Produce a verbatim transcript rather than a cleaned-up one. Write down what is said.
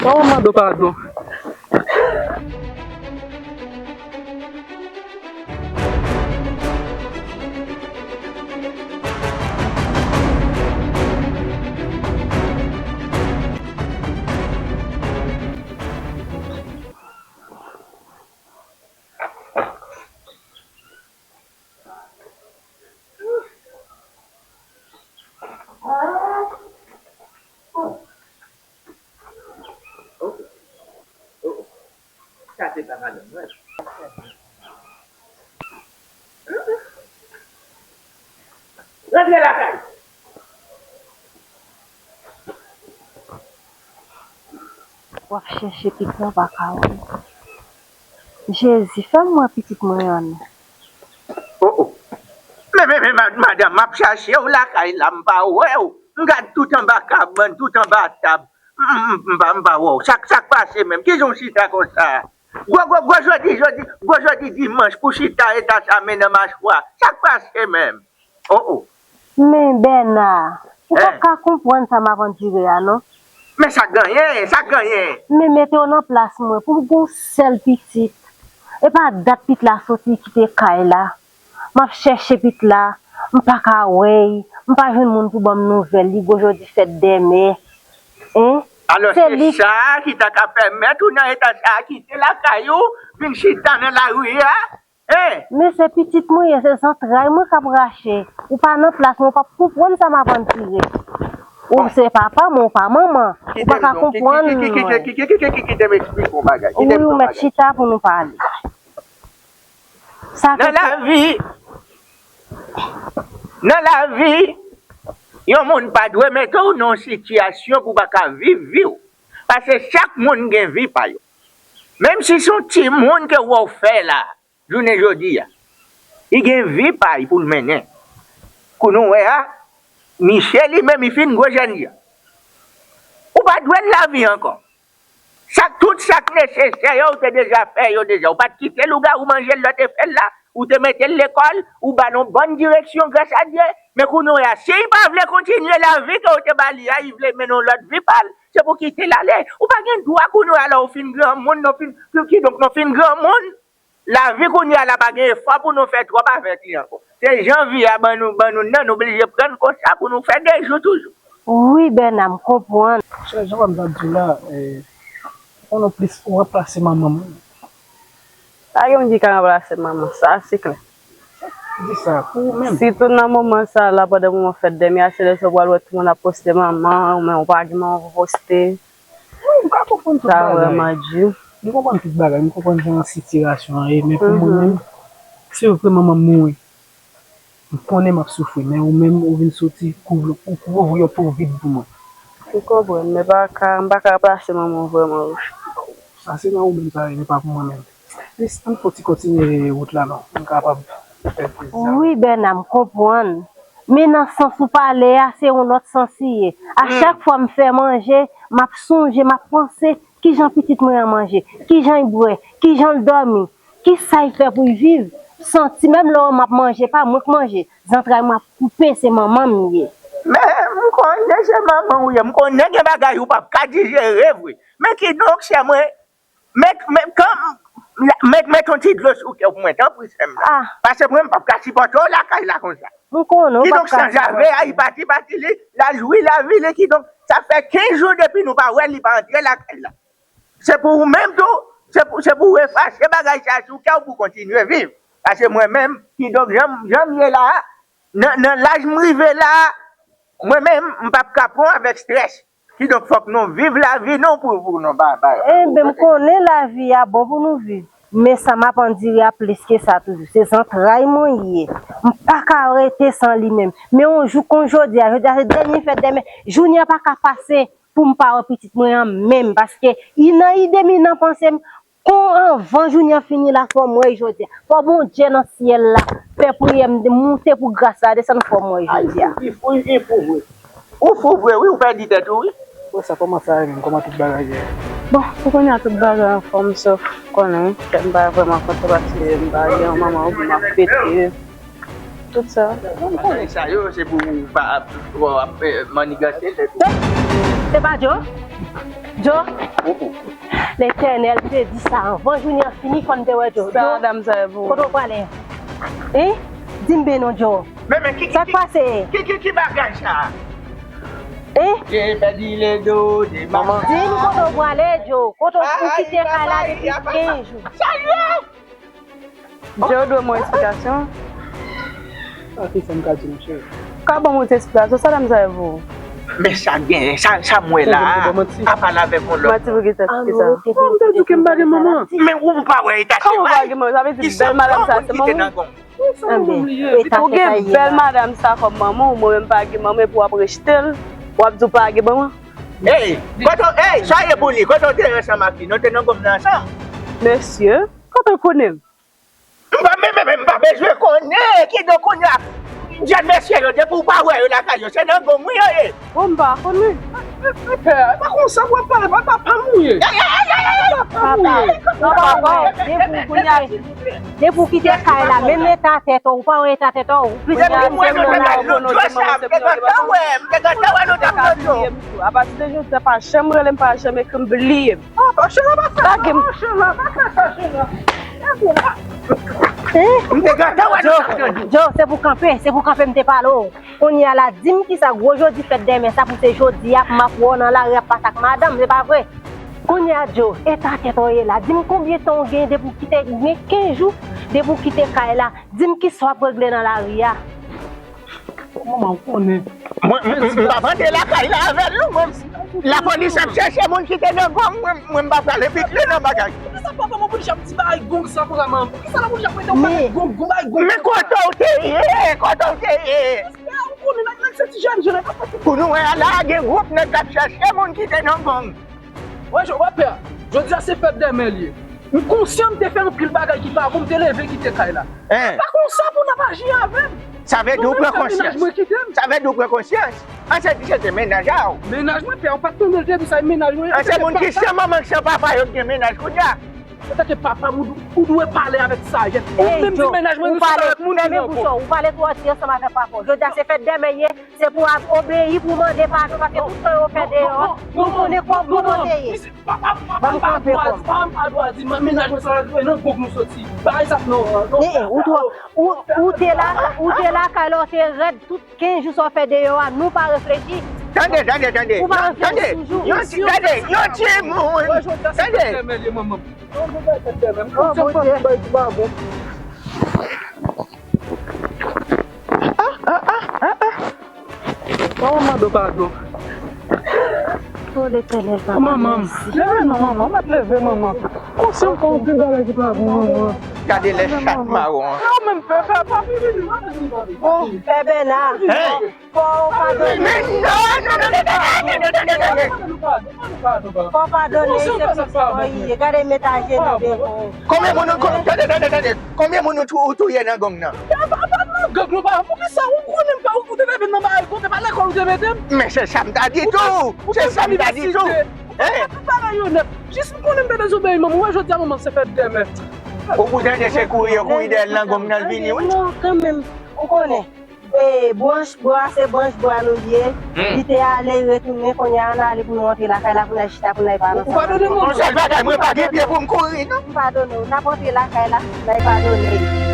Bon, mwen mande w padon. Sa se pa madanm mwen. Rantre lakay. W ap chèche pitit mwen, w pa ka wè l. Jezi, fè m wè pitit mwen an non. Oh, oh. Men, men, men, ma- madanm, m ap chache w lakay la, m pa wè w. M gad tout anba kabann, tout anba tab. M, m, m pa, m pa wè w. Sa k, sa k pase menm? Kijan w chita konsa? Gwo, gwo, gwo jodi, jodi, gwo jodi dimanch pou chita eta sa men nan machwa. Sa k pase menm? Oh, oh. Men Bèna, ou p ap ka konprann sa m ap andire a non. Men sa k genyen, sa k genyen? Men mete w nan plas mwen, pou m gen yon sèl pitit. E pa dat pitit la soti kite kay la. M ap chèche pitit la, m pa ka wè l, m pa jwenn moun pou ban m nouvèl li, gwo jodi fèt dèmen. Hein? Alò se sa ki ta ka pèmèt ou nan eta sa a kite lakay ou, vin chita nan lari a? Hein? Men se pitit mwen ye, se zantray mwen k ap rache. Ou pa nan plas mwen, ou p ap konprann sa m ap andire. Ou se papa mwen, ou pa manman. Ou pa ka konprann mwen. Kite m eksplike w yon bagay. Wi, ou mèt chita pou nou pale. Sa nan lavi, nan lavi, yon moun pa dwe mete w nan yon sitiyasyon pou w pa ka viv vi w. Paske chak moun gen vi pa yo. Menm si se yon timoun ke w wè w fè la, jounen jodi a, li gen vi pa l pou l mennen. Kou nou wè a, Miche li menm, li fin gwo jèn jan. Ou pa dwe l lavi ankò. Sa, tout sa k nesesè yo, ou te deja fè yo deja. Ou pa t kite lougawou manje l lè w te fè l la, ou te mete l lekòl, ou ba l yon bòn direksyon, gras a Dye. Men kounye a, si l pa vle kontinye lavi ke w te ba li a, li vle mennen yon lòt vi pa l, se pou kite l ale. Ou pa gen dwa kounye a, lè w fin granmoun, lè w fin, kidonk, lè w fin granmoun, lavi kounye a la pa gen efò pou nou fè twòp avèk li ankò. Se jan vi a ban nou, ban nou nan, nou blije pran l konsa pou nou fè de jou toujou. Wi, Bèna, m konprann. Chè, jan m t ap di w la, eh, ou konnen plis ou ranplase manman m. Pa gen moun ki ka ranplase manman, sa se klè. Di sa pou ou menm. Sitou nan moman sa la, pandan moman fèt dèmen a, se lè sa w pral wè tout moun ap poste manman, ou menm ou pa gen manman pou poste. Wi, m ka konprann tout bagay. Sa vrèman di. M konprann tout bagay, m konprann jan sitiyasyon an ye, men pou mwen menm, se vre manman m mouri. M konnen m ap soufri, men ou menm, ou vin soti, kouvri, ou kouvri yon po vid pou mwen. M konprann, men pa ka, m pa ka ranplase manman w vrèman, wi. Sa se nan ou menm sa ye, men pa pou mwen menm. Plis, ann fò ti kontinye wout la non, pou n kapab fè plezi a. Wi, Bèna, m konprann. Men nan sans ou pale a, se yon lòt sans li ye. A chak fwa m fè manje, m ap sonje, m ap panse, kijan pitit mwen an manje, kijan l bwè, kijan l dòmi, kisa l fè pou l viv. Santi menm lè m ap manje, pa mwen k manje, zantray mwen ap koupe, se manman m ye. Men, m konnen se manman w ye, m konnen gen bagay ou p ap ka dijere vre. Men kidonk, chè mwen, Met, met, kan, met, met yon ti dlo sou kè w pou mwen, tanpri, sè m. Ah. Paske mwen, m p ap ka sipòte w lakay la konsa. M konnen w p ap ka sipòte. Kidonk, sanzave a, li pati, pati, li, l al jwi lavi li, kidonk, sa fè kenz jou depi nou pa wè l, li pa antre lakay la. Se pou ou menm tou, se pou, se pou w efase bagay sa sou kè w pou w kontinye viv. Paske mwen menm, kidonk, jan m, jan m ye la a, nan, nan laj m rive la a, mwen menm, m p ap ka pran avèk estrès. Kidonk, fòk nou viv lavi nou pou, pou nou ba, ba. Enben, m konnen lavi a bon pou nou viv. Men sa m ap andire a plis ke sa toujou. Se zantray mwen ye. M pa ka rete san li menm. Men yon jou kon jodi a, jodi a se dènye fèt dèmen. Jounen an pa ka pase pou m pa wè pitit mwen an menm. Paske li nan ide m, li nan panse m. Kon anvan jounen an fini la, fò m wè l jodi a. Fò Bondye nan syèl la fè priyè m moute pou gras la desann, fò m wè l jodi a. Ay, ou fou, ou fou vre. Ou fou vre, wi, ou pèdi tèt ou, wi. Wè sa, kòman sa ye menm? Kòman tout bagay ye? Bon, pou kounye a, tout bagay anfòm, sòf konnen, kè m pa vrèman kontan paske m pa gen yon manman pou m ap pete. Tout sa. Bagay sa yo, se pou ou pa, pou w ap, eh, manigante tèt ou. Se pa Djo? Djo, Letènèl, m te di sa anvan jounen an fini, fò n te wè Djo. Sa Djo, dam sa ye pou ou? Kote w prale? Hein? Di m byen non, Djo. Men, men, ki, ki, Sa k ki, pase? ki, ki, ki bagay sa? Hein? Te pèdi le do de Manman. Di m kote w prale, Djo. Kote w, ou kite kay la depi kenz jou? Sa ye? Djo dwe m yon esplikasyon. Sa ki sa m ka di, monchè? Ka ban m yon ti esplikasyon, sa dam sa ye pou ou? Men sa gen, sa, sa m wè la a, pa pale avèk yon lòt. Manti pou ki sa, pou ki sa? Kòman m ta di w ke m pa gen manman? Men ou pa wè eta Kòman ou pa gen manman? Sa vle di bèl madanm sa se manman w? Ou gen bèl madanm sa kòm manman w, mwen menm pa gen manman, epi w ap rejte l, w ap di w pa gen manman? Ey, kote w, ey, sa ye pou li? Kote w te ye ansanm ak li? Nou te nan gonm nan ansanm? Mesye, kote w konnen m? M pa, men, men, men, m pa bezwen konnen. Kidonk, kounye a, jèn mesye yo, depi w pa wè yo lakay yo, se nan gonm wi yo ye. Bon, m pa konn wi. Pè, e pa konsa pou w ap pale, pa papa m ou ye. Papa m ou ye. Papa w, depi w kounye a, depi w kite kay la, menm eta tèt ou, ou pa wè eta tèt ou. Kounye a, se mwen la, ou konnen w te mwen, se mwen te papa. M te gentan wè nou t ap fè yo. Apati de jodi a, pa janm rele m, pa janm ekri m, bliye m. Ah, pa chè la, pa fè sa, pa chè la, pa fè sa, chè la. M te gentan wè nou t ap fè yo. Djo, se pou kanpe, se pou kanpe m te pale w. Kounye a la, di m kisa gwo jodi fèt dèmen sa pou se jodi a pou m ap wè w nan lari ap pase ak madanm, se pa vre? Kounye a, Djo, eta tèt ou ye la, di m konbyen tan w gen depi w kite, gen kenz jou depi w kite kay la, di m kisa w ap regle nan lari a. Manman, ou konnen. Mwen, m, m, m p ap antre lakay la avè l non, mwen. Lapolis ap chèche moun ki te nan gang, mwen, mwen m pa prale vit li nan bagay. Poukisa papa m oblije ap di bagay gang sa konsa, manman? Poukisa lapolis ap rete w pale gang, gang, bagay gang? Men kote w te ye? Kote w te ye? Ou konnen nèg, nèg se ti jèn, jèn, nèg ap fè. Pou nou wè a la, gen gwoup nèg k ap chèche moun ki te nan gang. Wè, jodi a se fèt dèmen l ye. M konsyan m te fè anpil bagay ki pa bon, m te leve kite kay la. Hein? Pa konsa pou n ap aji avè m. Sa vle di ou pran konsyans. Sa vle di ou pran konsyans. An se di se te mennaj a w. Mennaj mwen, pè, ou pa t tande l te di sa, mennaj mwen. An se moun ki san manman, ki san papa yo k gen mennaj kounye a. Antanke papa m, ou, ou dwe pale avèk sajès. Ou menm di mennaj mwen, ou pale, fèmen bouch ou, ou pale twò di ansanm avèk papa w. Jodi a se fèt dèmen ye, se pou w obeyi, pou w mande padon, paske tout sa yo fè deyò a, nou konnen kòman w te ye. Ban m kanpe kò m. Pa m pa dwa di, mennaj mwen sa nan gwoup nou soti. Bagay sa non, non. Ou twò, ou, ou te la, ou te lakay la, ou te rèd tout kenz jou sa w fè deyò a, nou pa reflechi. Tande, tande, tande. Ou pa reflechi sou jou. Yon ti, tande, yon timoun. Tande. Oh, Bondye. Ah, ah, ah, ah, ah. Oh, mande padon. Oh, Letènèl, papa, mèsi. Leve non, manman, mèt leve, manman. Konsyan pa yon bagay ki pa bon, manman. Gade lè chat mawon an. Non, menm pè, pè, pa vini, pa vini, pa vini. Oh, pè Bèna. Hey! Fò w padone. Men non, non, non, non, non, non, non, non, non, non. Fò w padone, se pitit mwen li ye. Gade, mete ajenou devan w. Konbyen moun ou, tande, tande, tande. Konbyen moun ou tou-, ou touye nan gang nan? Pa, pa, pa nan gang nou, pa. Poukisa ou konnen m pa, ou te mete m nan bagay, ou te pa lekòl, ou te mete m? Men se sa m ta di tou. Se sa m ta di tou. Hein? Tout bagay yo nèt. Jis m konnen m te dezobeyi manman. Ou wè jodi a manman se fèt dèmen. Ou, ou tande se kouri yo kouri dèyè l nan gang nan l vini, wi. Non, kanmenm. Ou konnen. E, branch bwa, se branch bwa nou ye. Hmm. Li te ale, retounen, kounye a, ann ale pou nou antre lakay la, pou n al chita, pou n al pale ansanm. Ou padone m, non? Yon sèl bagay, mwen pa gen pye pou m kouri, non. M padone w. N ap antre lakay la, n al padone.